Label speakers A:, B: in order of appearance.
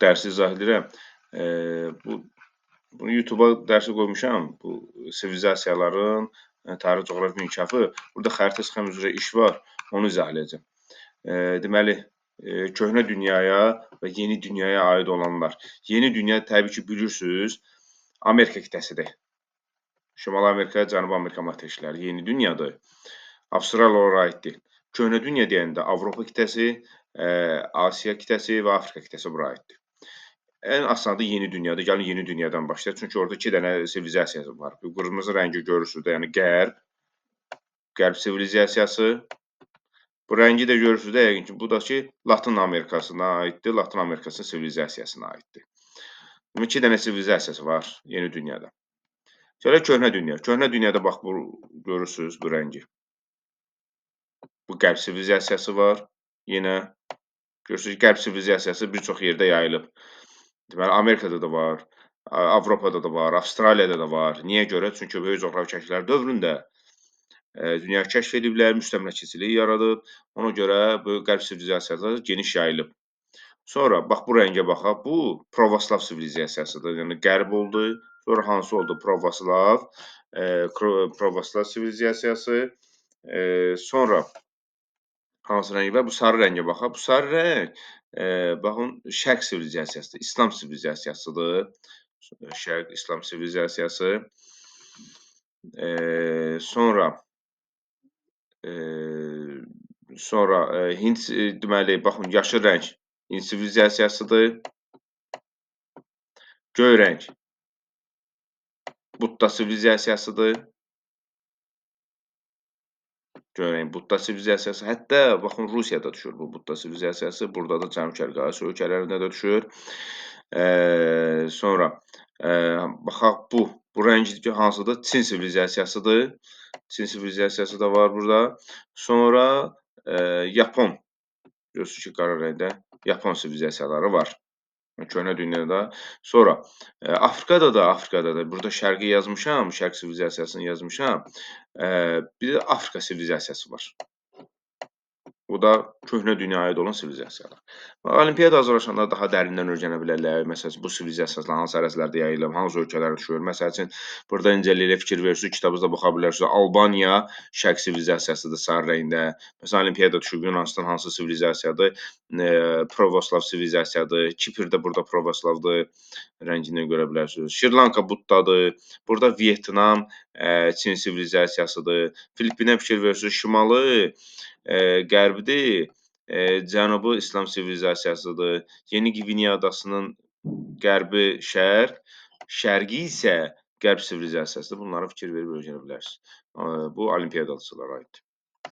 A: dərsi izah edirəm. Bunu YouTube-a dərsi qoymuşam. Bu sivilizasiyaların tarix coğrafi inkişafı. Burada xəritə sxem üzrə iş var. Onu izah edəcəm. Deməli, köhnə dünyaya və yeni dünyaya aid olanlar. Yeni dünya təbii ki bilirsiniz, Amerika qitəsidir. Şimali Amerika, Cənubi Amerika materikləri yeni dünyadır. Avstraliya ora aiddir. Köhnə dünya deyəndə Avropa qitəsi, Asiya qitəsi və Afrika qitəsi bura aiddir. Ən asanı yeni dünyadır. Gəlin yeni dünyadan başlayaq. Çünki orada iki dənə sivilizasiya var. Bu qırmızı rəngi görürsünüz də, yəni qərb, qərb sivilizasiyası. Bu rəngi də görürsünüz də, yəqin ki, bu da ki Latın Amerikasına aiddir, Latın Amerikası sivilizasiyasına aiddir. Demək, iki dənə sivilizasiyası var yeni dünyada. Gələk köhnə dünya. Köhnə dünyada bax bu görürsünüz bu rəngi. Bu qərb sivilizasiyası var. Yenə görürsünüz ki, qərb sivilizasiyası bir çox yerdə yayılıb. Deməli, Amerikada da var, Avropada da var, Avstraliyada da var. Niyə görə? Çünki böyük coğrafi kəşflər dövründə dünya kəşf ediblər, müstəmləkəçilik yaradıb. Ona görə bu qərb sivilizasiyası geniş yayılıb. Sonra bax bu rəngə baxaq. Bu pravoslav sivilizasiyasıdır. Yəni qərb oldu. Sonra hansı oldu? Pravoslav, pravoslav sivilizasiyası. Sonra hansı rəng var? Bu sarı rəngə baxaq. Bu sarı rəng, baxın, şərq sivilizasiyasıdır, İslam sivilizasiyasıdır. Şərq İslam sivilizasiyası. Sonra sonra Hind, deməli, baxın, yaşıl rəng Hind sivilizasiyasıdır. Göy rəng Budda sivilizasiyasıdır. Görək, Budda sivilizasiyası, hətta baxın Rusiyada düşür bu Budda sivilizasiyası, burada da Cənubi-Şərqi Asiya ölkələrində də düşür. Sonra baxaq bu rəng hansıdır? Çin sivilizasiyasıdır. Çin sivilizasiyası da var burada. Sonra Yapon, görürsünüz ki, qara rəngdə Yapon sivilizasiyaları var. Köhnə dünyada. Sonra Afrikada da burada şərqi yazmışam, şərq sivilizasiyasını yazmışam. Bir də Afrika sivilizasiyası var. Bu da köhnə dünyaya aid olan sivilizasiyalar. Olimpiyada hazırlaşanlar daha dərindən öyrənə bilərlər. Məsələn, bu sivilizasiyalar hansı ərazilərdə yayılıb, hansı ölkələrə düşür. Məsəl üçün, burada incəliklə fikir verirsiniz, kitabınızda baxa bilərsiniz. Albaniya şərq sivilizasiyasıdır sarı rəngdə. Məsələn, olimpiyada düşüb Yunanistan hansı sivilizasiyadır? Pravoslav sivilizasiyadır. Kipr də burada pravoslavdır. Rəngindən görə bilərsiniz. Şri-Lanka Buddadır. Burada Vyetnam Çin sivilizasiyasıdır. Filippinə fikir verirsiniz. Şimalı qərbdir, cənubu İslam sivilizasiyasıdır. Yeni Qvineya adasının qərbi şərq, şərqi isə qərb sivilizasiyasıdır. Bunlara fikir verib öyrənə bilərsiniz. Bu olimpiyadaçılara aiddir.